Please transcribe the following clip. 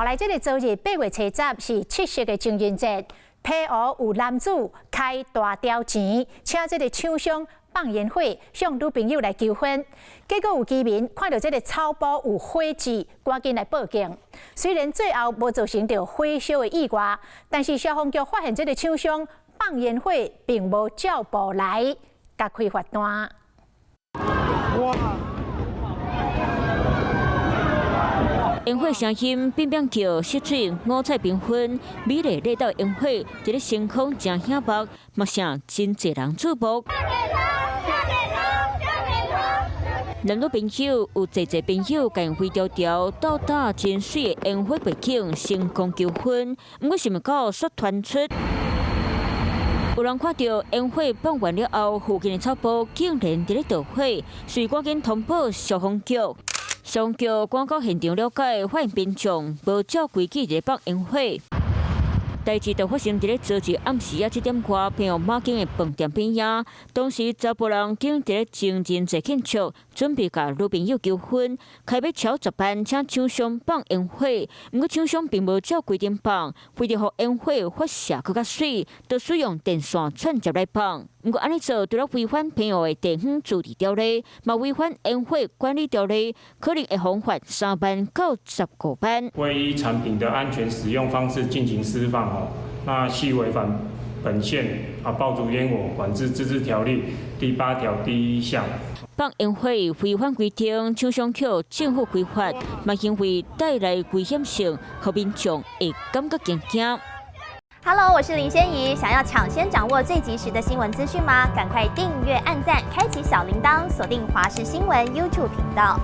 後來這个昨日8月初十是七夕的情人節，澎湖有男子開大條錢，請這個廠商放煙火，向女朋友來求婚。結果有居民看到這个草埔有火舌，趕緊來報警。雖然最後無造成著火燒的意外，但是消防局發現這个廠商放煙火並無照步來，共開罰單。哇！煙火聲音變變叫，色彩五彩繽紛，美麗熱鬧煙火，佇咧星空誠顯目，嘛吸真濟人注目。男女朋友有濟濟朋友，共飛條條鬥打真媠的煙火背景，成功求婚。毋過想袂到煞傳出，有人看著煙火放完了後，附近的草埔竟然佇咧著火，遂趕緊通報消防局。消防局趕到現場了解，發現民眾無照規矩佇咧放煙火。代誌就發生佇咧昨日暗時仔7點外，澎湖馬景的飯店邊仔。當時查埔人正佇咧情人節慶祝，準備共女朋友求婚，開欲超10萬請廠商放煙火。毋過廠商並無照規定放，為著予煙火發射閣較媠，就使用電線串接來放。毋過按呢做，除了違反澎湖的地方自治條例，嘛違反煙火管理條例，可能會予罰3萬到15萬。未依產品的安全使用方式進行施放哦，那係違反本縣啊爆竹煙火管制自治條例第8條第1項。放煙火違反規定，廠商予政府開罰，嘛因為帶來危險性，予民眾會感覺驚驚。 Hello，我是林仙怡，想要搶先掌握最及時的新聞資訊嗎？趕快訂閱、按讚、開啟小鈴鐺，鎖定華視新聞 YouTube 頻道。